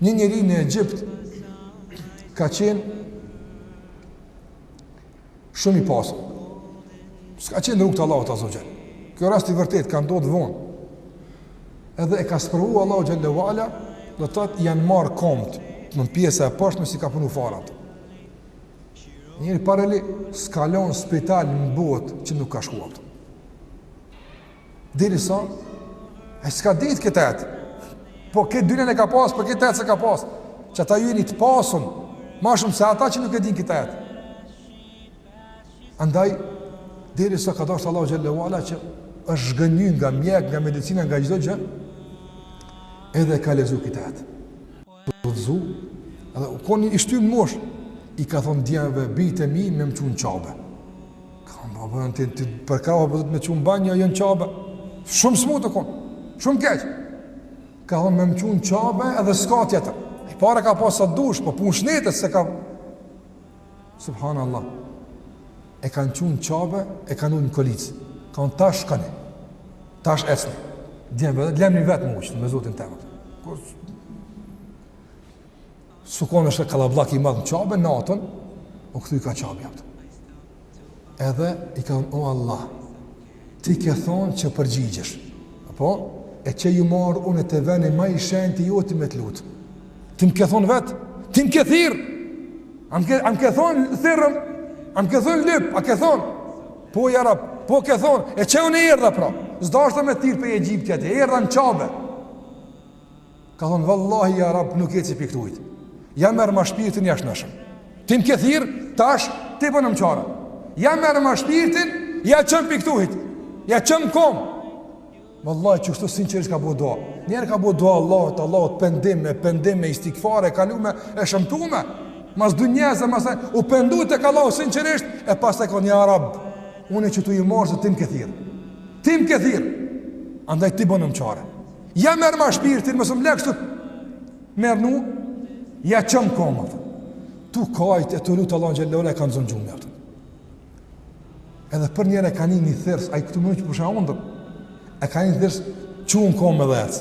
Një njeri në Egjipt ka qenë shumë i pasur. S'ka qenë në rrugë të Allahut azze ue xhel. Kjo rast i vërtetë ka ndodhur vonë. Edhe e ka sprovu Allahu xhel-le ue ala, do të thotë janë marr komt në pjesa e poshtme s'i ka punu fare. Njeri pareli s'ka lon spital në botë që nuk ka shkuar. Derisa, e s'ka ditë këtë ajet, po këtë dynjanë e ka pas, po këtë ajet s'e ka pas, që ata ju jeni të pasun, ma shumë se ata që nuk e din këtë ajet. Andaj, derisa ka dashtë Allahu xhel-le ue ala që është zhgënjy nga mjek, nga medicina, nga çdo gjë, edhe ka lexu këtë ajet. Udhëzu, edhe u konë i shtym n'moshë, i ka thonë djemve, bijtë e mi, me më çu në Qabe. Ka thonë, po, po, ti, ti për krahë, po të me çu në banjo, jo në Qabe. Shumë smut u konë, shumë keq. Ka thonë, me më çu në Qabe edhe s'ka tjetër. I pare ka pas sa dush, po punë shnetet s'e ka... Subhanallah. E kanë çu në Qabe, e kanë ulë në kolicë. Ka thonë, tash shkoni, tash ecni. Djemve, dhe lemni vetë më uqë, me Zotin tem. Kur... S'u konë është kallabllak i madh në Qabe, natën, u kthy ka Qabja. Edhe i ka thonë, o Allah, ti ke thonë që përgjigjesh. Apo, e qe jom ardhë unë te veni ma i shenjtë i joti me të lutë. Ti më ke thonë vetë, ti më ke thirrë, a më ke, a më ke thonë thirrëm, a më ke thonë lyp, a ke thonë, po ja Rab, po ke thonë, e qe unë erdha pra, s'dashta me thirrë prej Egjipti atje, erdha në Qabe. Ka thonë, vallahi, ja Rab, nuk eci prej këtuhit. Ja merrma shpirtin ja shnoshëm. Ti më ke thirrë, tash, ti bënëm çare. Ja merrma shpirtin, ja çon prej këtuhit. Ja çon kom. Vallahi, qështu sinqerisht ka bo dua. Njëherë ka bo dua Allahut, Allahut, pendime, pendime, istigfare, kalume, e shëmtume. Mas dynjasë, mas u pendu tek Allahu sinqerisht, e pastaj ka thonë, ja Rab, unë qëtu jom ardhë se ti më ke thirrë. Ti më ke thirrë. Andaj ti bënëm çare. Ja merrma shpirtin, mos më le kështu me rrnu, ja çon n'komë. Tu kajt e tu lut Allahun xhel-le ue ala e ka zonë gjumi atë. Edhe përnjëherë e ka ni një thirrës, ai këtu më që po sheh ondërr. E ka ni një thirrës, çu në komë edhe ec.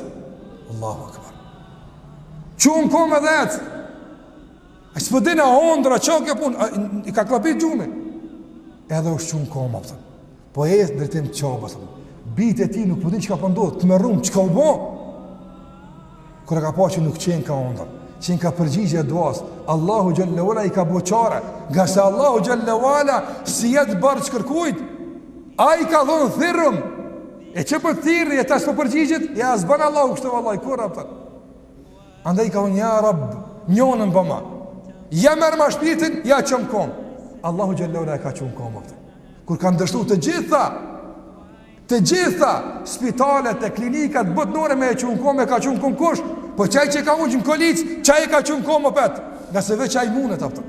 Allahu akbar. Çu në komë edhe ec. Ai s'po din a ondërr, a ça kjo punë, i ka kllapit gjumi. Edhe është çu në komë, apëtën. Po ec në drejtim të Qabes. Bijtë e tij nuk po din çka po ndodh, të tmerrum, çka u bë? Kur e ka pa që nuk qenka ondërr, qenka përgjigje e duas, Allahu xhel-le ue ala i ka bo çare, ngase Allahu xhel-le ue ala s'i jet borxh kërkujt. Ai ka thonë thirrëm. E që po thirri e tash po përgjigjet, ja s'bën Allahu kështu vallahi kurrë apëtën. Andaj ka thonë ja Rab, njonën bëma. Ja merrma shpirtin, ja çon n'kom. Allahu xhel-le ue ala e ka çu n'kom apëtën. Kur kanë dështu të gjitha, të gjitha spitalet e klinikat botnore me e çu n'kom, e ka çu n'kom kush? Po qaj që ka ungj në kolicë, qaj e ka çu n'kom opet, ngase veç ai mundet, apëtën.